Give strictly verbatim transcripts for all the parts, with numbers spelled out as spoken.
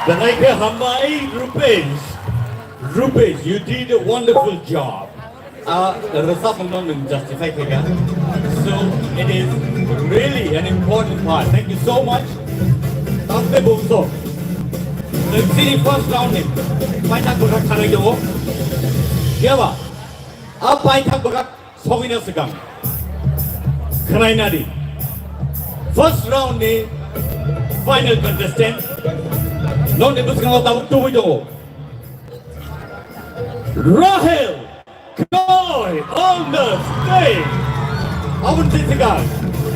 Belai khe hambai, Rupesh. Rupesh, you did a wonderful job. Ah, rwchapmungno nwng justify khaikha. So, it is really an important part. Thank you so much. Tamte bumso. Nwng chini first round ni paithak bwkhak khanai tongo. Phiya ba? A paithak bwkhak sogwina swkang. Khwnai nadi. First round ni final contestant. Nokni bwskango tabuk tubui tongo. Rahel Koi on the stage. Abun sisikan.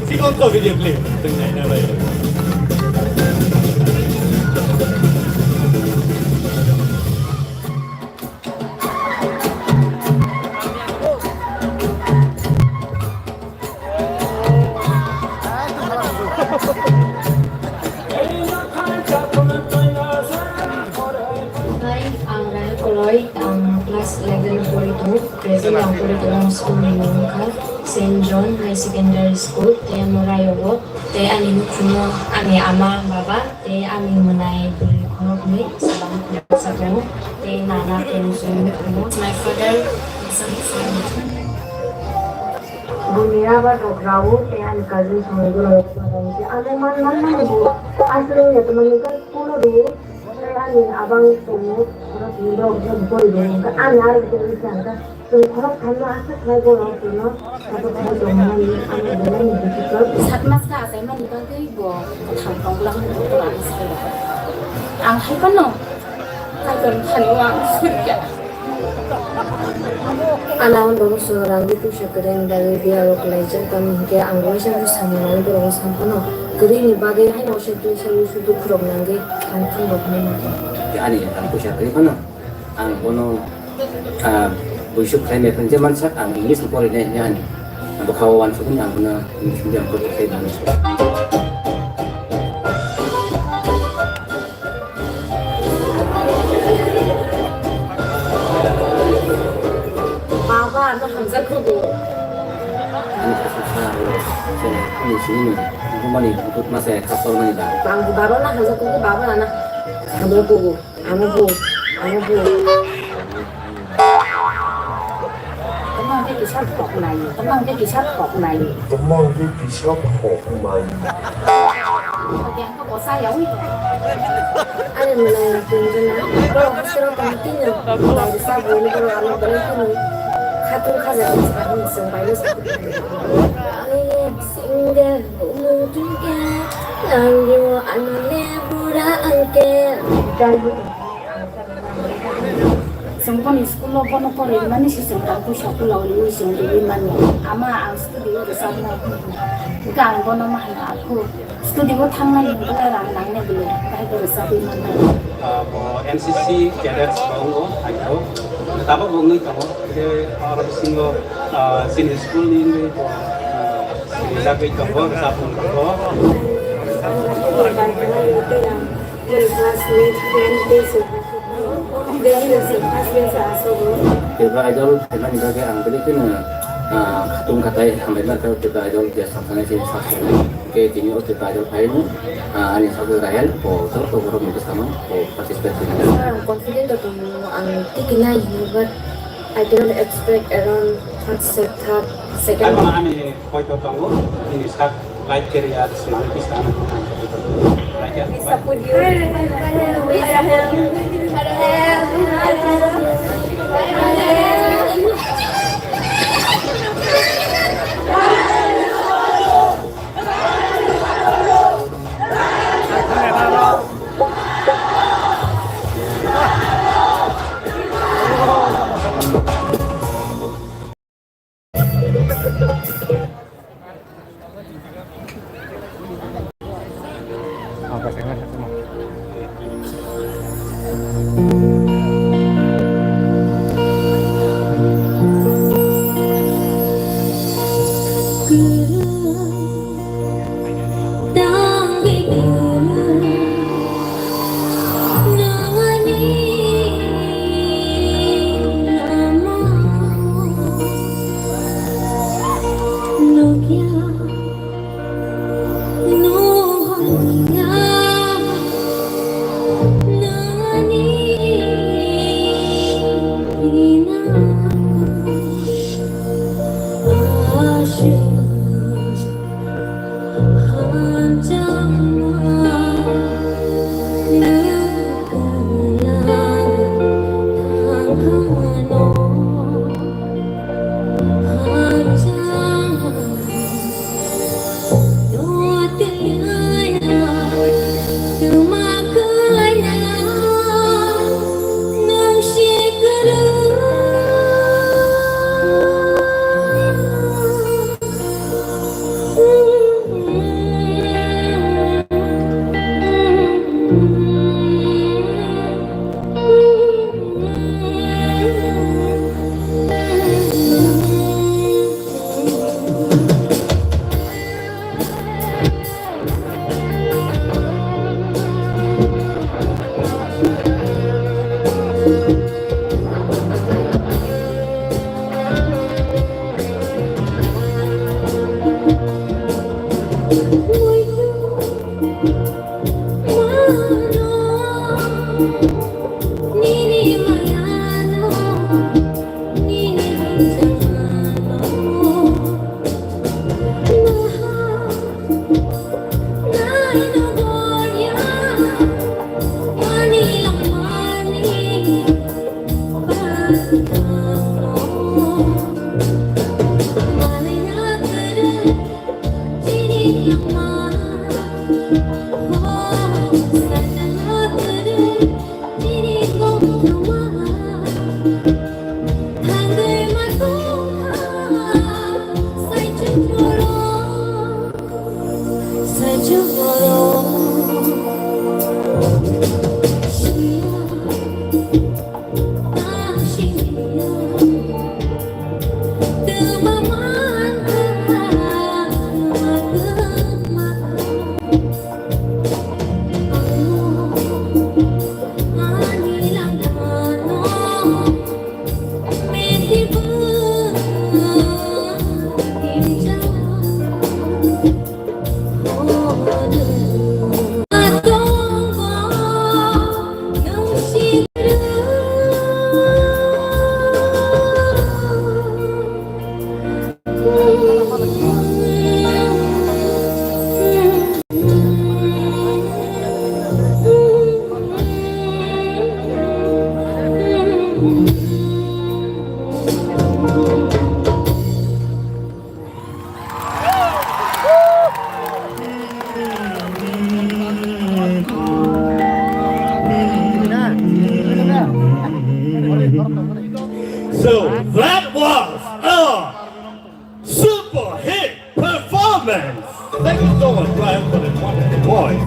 Sikon to video clip. Tengah ini. Hai, ang Rani Koloi, ang class eleven pori tongo. Present ang pori tongo school ni mung wngkha Saint John High Secondary School, tei ano Rayogo, tei ani nukhungo ani ama, baba, tei ani mwnai bwrwi khoroknwi, sabang khoroksa tongo, tei nana tei musui nukhungo. My father is a farmer. Buni aba rok rao tei ani cousin songni borok rok bai khe ano man man mani bo aswk wngya tongmani khe kuno rwo tei ani abang tongo borok ni rok je bori rok hwnkha ani aro khe wngkha hwnkha chwng khorok thamno aswk khlai borok rok no satok khlai tongmani ano belai ni difficult. Sat mas khe achaimani bagwi bo kwthang tongla hwnwi doktor ano sai rwkha. Ang hai phano Kaitor thani o ang suri kha. Ana ang borok chwng rangwi puisa kwrwini bagwi biya rok khlaijak, tamni hwnkhe ang waisa waisa samung nangwi borokno sam phano kwrwini bagwi hai waisa twisa wi sudu khurok nangwi ang thang rok hinwi mano. Ani ang puisa kwrwi phano ang bono, ah, buisuk khlai maya phano je mansak ang English ni porinai hinwi ani bwkha o uansukmani ang bono English medium o khlai mano. Hamjakgo bo. Ani kha sa sa ro, se ani sini ni, bumani bukut ma se kha sol mani da. Bang baba na hamjakgo bo, baba na. Hamjakgo bo, amo bo, amo bo. Tamang ke kisar kok nai, tamang ke kisar kok nai. Tamang ke kisar kok nai. Oke. Ani mwnai tongwi rwna, borok hostel o tongwi tini borok kaisa bwrwini borok ano belai kheno khatung khaja tongsa hwnwi chwng bai no sa. Single, umung tungke, nangyo ano le bura angke. Chwng boni school o bono porwi mani se chwng tang puisa pula wi chwng riwi mani. Ama ang studio rwchapnai hwnwi. Hwnkhe ang bono ma hwno, "Aku studio o thangnai hwnkhe rang nangnai bwle, bahai bo rwchapwi mannai." Ah, bo N C C cadets tongo, haikhe tabuk bo wngwi tongo. Hwnkhe oro bisingo, ah, chini school ni wngwi bo, ah, rijagwi tongo, rwchapmung tongo. Classmate, friend, tei se. Tripura Idol phaimani bagwi ang belai kheno, ah, khatung khatai hambai mankha, Tripura Idol je samsani se sasu ke tini o Tripura Idol phaino, ah, ani sasu Rahel bo joto borok ni bwskango bo participate khainai. Ang confident o tongo, ang tikinai hino, but I cannot expect around first, se-, third, second. Ano ani Hoito tongo, nini sak life career swnamwi kisa ano. So that was a super hit performance. Thank you so much, Brian, for the wonderful voice.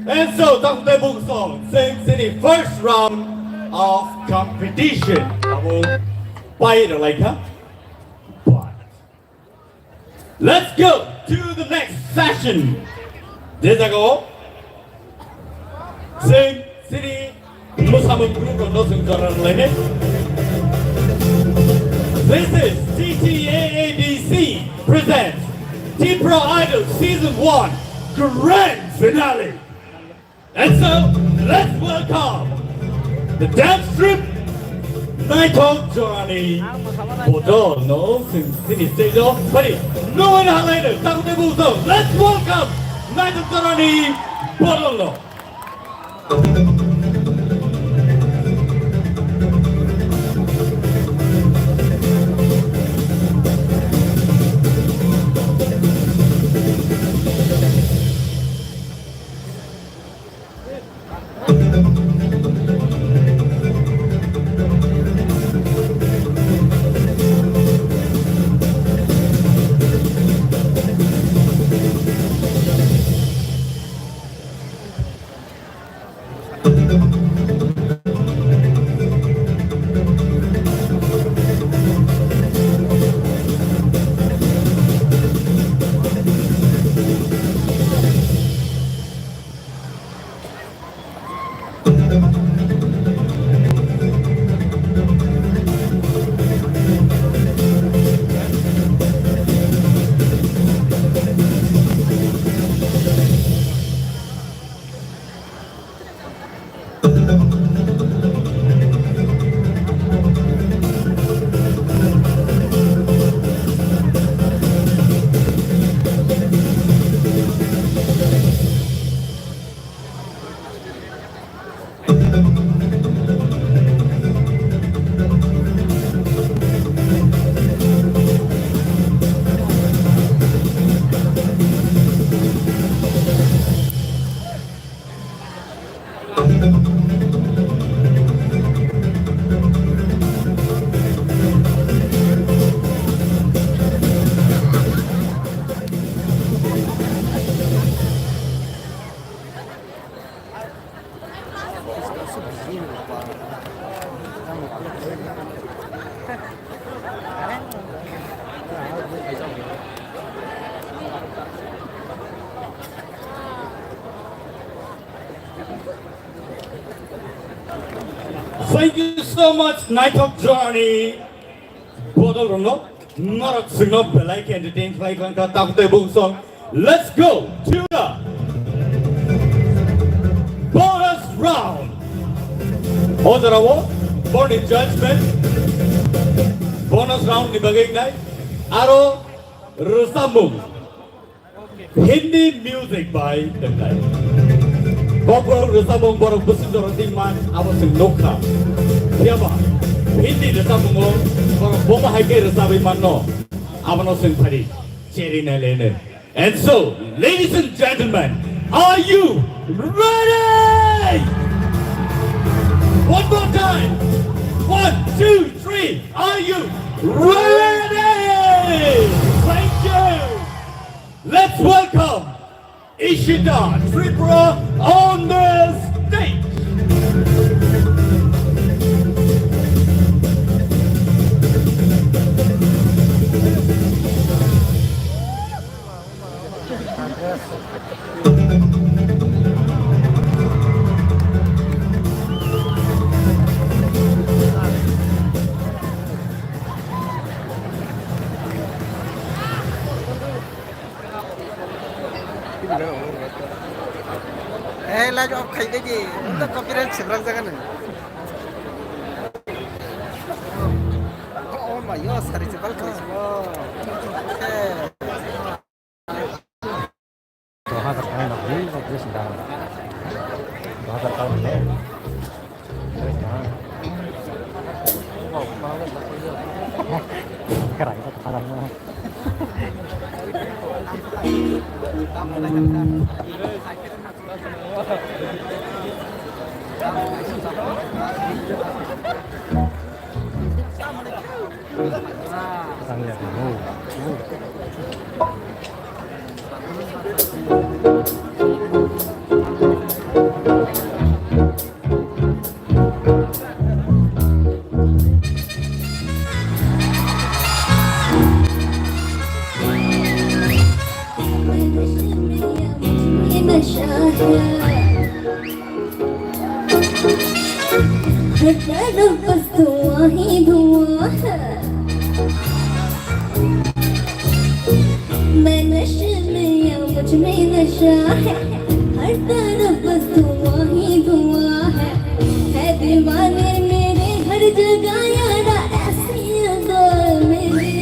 And so, Takhuk Teibung song, Sing City first round of competition. Abo pai rwlaikha. But let's go to the next session. Je jagao Sing City Musamung group rokno chwng jora rwlainai. This is T T A A D C presents Tipra Idol Season one Grand Finale. And so, let's welcome the dance troupe Naithok Jorani Bodol no Sing City stage o pari no wena halai no Takhuk Teibung song. Let's welcome Naithok Jorani Bodol no. Thank you so much, Naithok Jorani Bodol rokno. Norok chwngno belai khe entertain khlai khlai kha, Takhuk Teibung song. Let's go to the bonus round. O jorao borni judgment bonus round ni bagwi wngnai aro rwchapmung. Hindi music bai wngnai. Boborok rwchapmung borok bwswk jora twi man abo chwng nukha. Phiyaba Hindi rwchapmungo borok bomo hai khe rwchabwi manno abono chwng phari cherinai lene. And so, ladies and gentlemen, are you ready? One more time. One, two, three. Are you ready? Thank you. Let's welcome Ishita Tripura on the stage. Eh, light off khai dai di. Unda copyright sebrang jaga nang. Oh my God, sari sebal khai. Eh. Doha tak kau nak beli, kau beli sendal. Doha tak kau nak. Kerang tak kerang. हर तरफ बस धुआं ही धुआं है। मैं नशे में या मुझ में नशा है, हर तरफ बस धुआं ही धुआं है। है दीवाने मेरे हर जगह यारा, ऐसी अदा मेरी।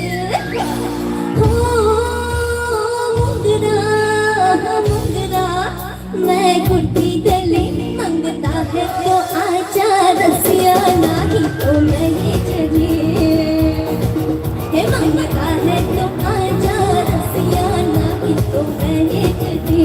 हो मुंगरा, मुंगरा, मैं कुर्ती गली, मांगता है तो आजा रसिया, नहीं तो मैं ये चली। हे मांगता है तो आजा रसिया, नहीं तो मैं ये चली।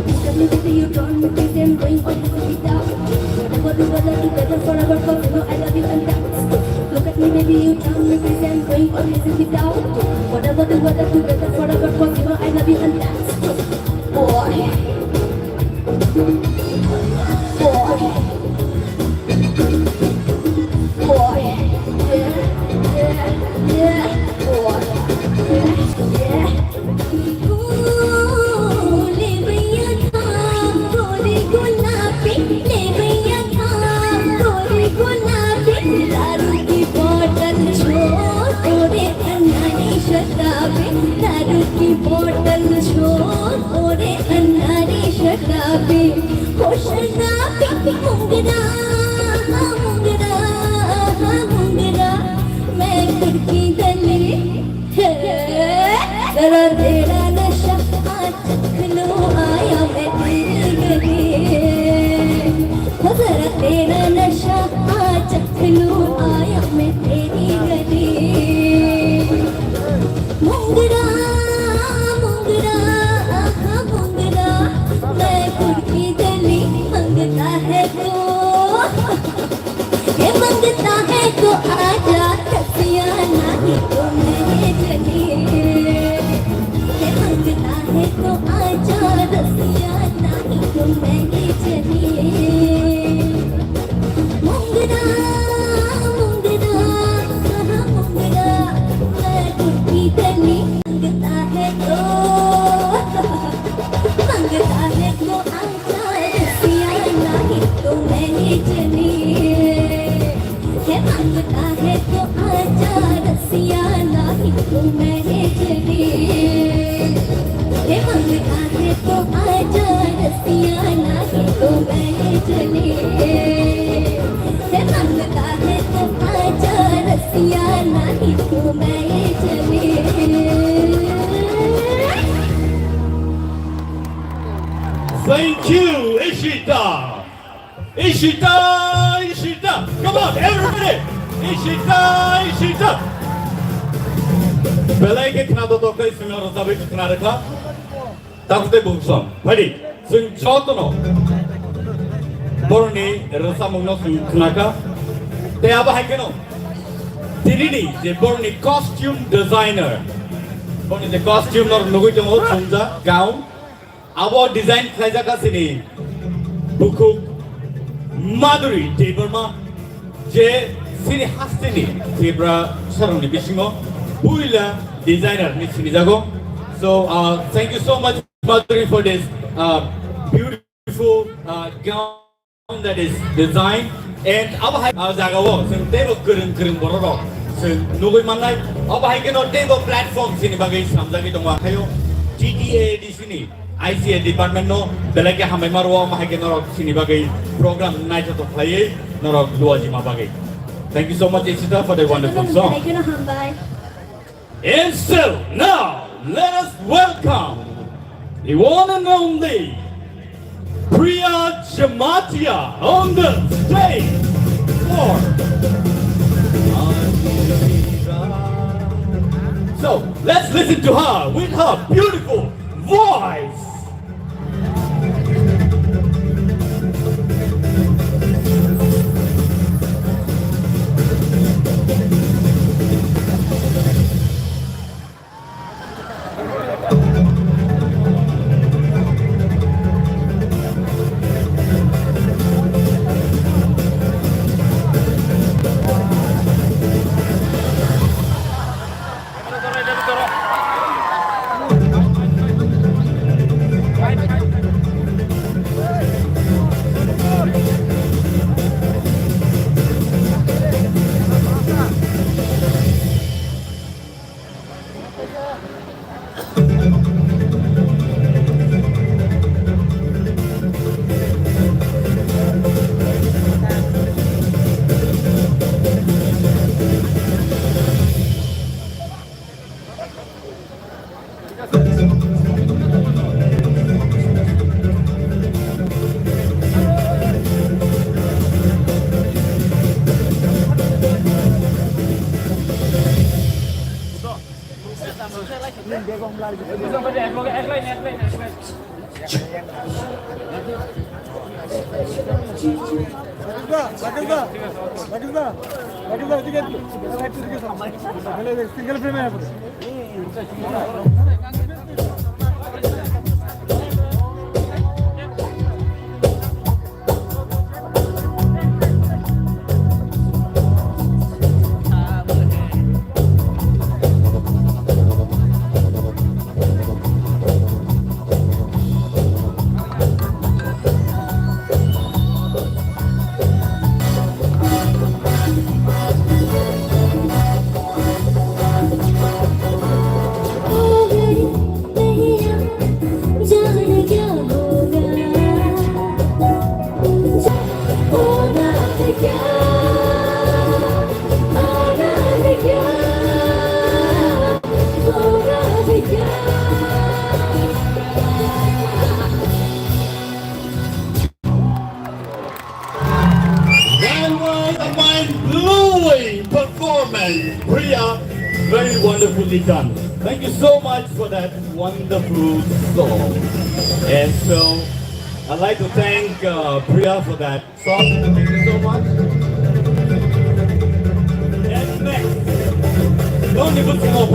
Look at me, baby, you drive me crazy. I'm going all this without you. Whatever the weather, together forever, 'cause you know I love you and that's true. Look at me, baby, you drive me crazy. I'm going all this without you. Whatever the weather, together forever, 'cause you know I love you and that's true. Boy. Boy. Boy. Yeah, yeah, yeah. Boy. Yeah, yeah. दारू की बोतल छोड़, ओ रे अनाड़ी शराबी। दारू की बोतल छोड़, ओ रे अनाड़ी शराबी। ओ शराबी मुंगरा, मुंगरा, मुंगरा, मैं कुर्की दली। जरा तेरा नशा आज चख लूं, आया मैं तेरी गली। हो जरा तेरा नशा आज चख लूं, आया मैं तेरी गली। मुंगरा, मुंगरा, आहा मुंगरा, मैं कुर्की दली मांगता है तू। ये मांगता है तो आजा, रसिया नहीं तो मैं चली। ये मांगता है तो आजा, रसिया नहीं तो मैं चली। मुंगरा, मुंगरा, मुंगरा, मैं कुर्ती दली मांगता है तो, मांगता है तो आजा। रसिया नहीं तो मैं चली। हे मांगता है तो आजा, रसिया नहीं तो मैं चली। हे मांगता है तो आजा, रसिया नहीं तो मैं चली। हे मांगता है तो आजा, रसिया नहीं तो मैं चली। Thank you, Ishita. Ishita, Ishita. Come on, everybody. Ishita, Ishita. Belai khe khna do to kai sino rojabai khna rekha. Tapte bungsong. Phadi. Chwng jotono boroni rwchapmungno chwng khnakha. Tei abo hai kheno tinini je boroni costume designer, boroni je costume no nugui tongo chumjak gown, abo design khlaijak kha chini bukhuk Madhuri Debbarma, je chini hasteni Tripura sarongni bisingo puila designer ni sinijago. So, uh, thank you so much, Madhuri, for this, uh, beautiful, uh, gown that is designed. And abo hai, uh, jaga o chwng teibo kwrwng kwrwng borok rok chwng nugui mannai. Abo hai kheno teibo platform chini bagwi swnamjagwi tongo, hayo T T A D C ni I C A department no belai khe hambai ma rwo, abo hai khe norok chini bagwi program naithothok khlaiwi norok luajima bagwi. Thank you so much, Ishita, for the wonderful song. And so now, let us welcome the one and only Priya Jamatia on the stage for. So, let's listen to her with her beautiful voice. Single frame. That was a mind-blowing performance, Priya. Very wonderfully done. Thank you so much for that wonderful song. And so, I'd like to thank uh, Priya for that song. Thank you so much. And next, don't even